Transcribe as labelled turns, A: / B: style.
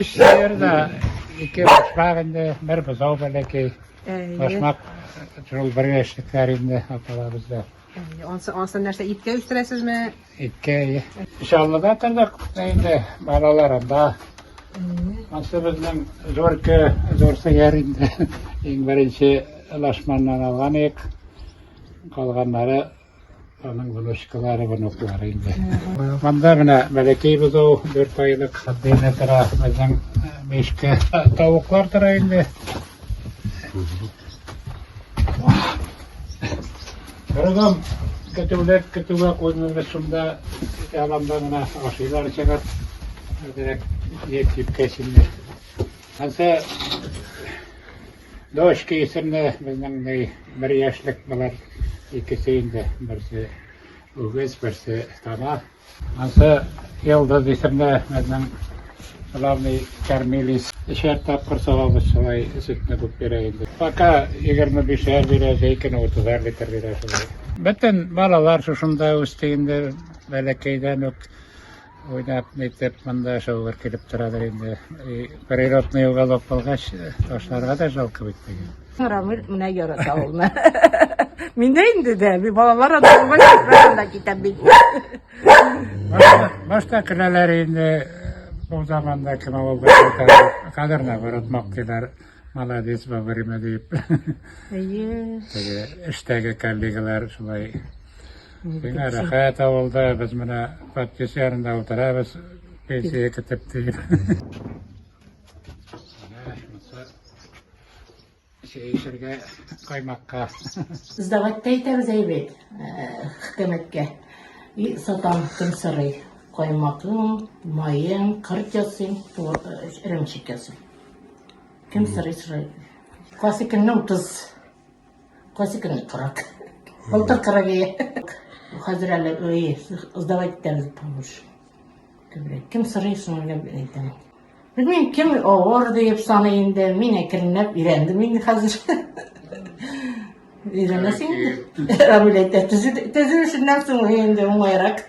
A: Өч сыер да, ике башмак инде, бер бозау бәләкәй. Башмак шул бер яшьлекләр инде апалар бездә.
B: Ансы, ансы нәрсә, иткә үстерәсезме?
A: Иткә, Чаллыда тордык инде, балалар анда. Ансы безнең зур кө, зур сыер инде. Иң беренче Лашманнан алган идек. Калганнары Аның внучкалары, внуклары инде. Монда менә бәләкәй бозау, 4 айлык отдельно тора, безнең мишкә. Тавыклар тора инде. Кругом көтүләп көтүгә куймыйбыз шунда яланда менә ашыйлар чыгып. Әзрәк ет җиткәч инде. Ансы Дочка исемле безнең ни бер яшьлек болар икесе инде, берсе үгез, берсе тана. Ансы Йолдыз исемле безнең главный кормилец. Өчәр тапкыр савабыз шулай сөтне күп бирә инде. Пока 25-әр бирә, җәй көне 30-ар литр бирә шулай. Бөтен балалар шушында үсте инде, бәләкәйдән үк. Уйнап, нитеп, монда шаугыр килеп торадыр инде. Природный уголок булгач, ташларга да жалко бит теге.
C: Рамил менә ярата авылны. Мин дә инде дә, мин балалар анда булгач, мин анда китәм бит.
A: Башта көләләр инде, бу заманда кем авылга кайта. Хәзер наоборот мактыйлар. Молодец во время дип.
C: Әйе.
A: Теге эштәге коллегалар шулай. Сиңа рәхәт авылда, без менә подпись янында утырабыз, пенсия көтеп дип. Чәй эчәргә каймакка.
C: Сдавать та итәбез әйбәт, хөкүмәткә. И сатам, кем сорый. Каймагын, маен, корт ясыйм, эремчек ясыйм. Кем сорый, сорый. Кайсы көнне 30, кайсы көнне 40. Былтыр 40 ие. Хәзер әле ой, сдавать итәбез побольше. Күбрәк. Кем сорый, шуны әйтәм. Белмим, кем авыр диеп саный инде. Мин әкренләп өйрәндем инде хәзер. Өйрәнәсең инде. Рамил әйтә, төзү, төзү эшеннән соң инде уңайрак.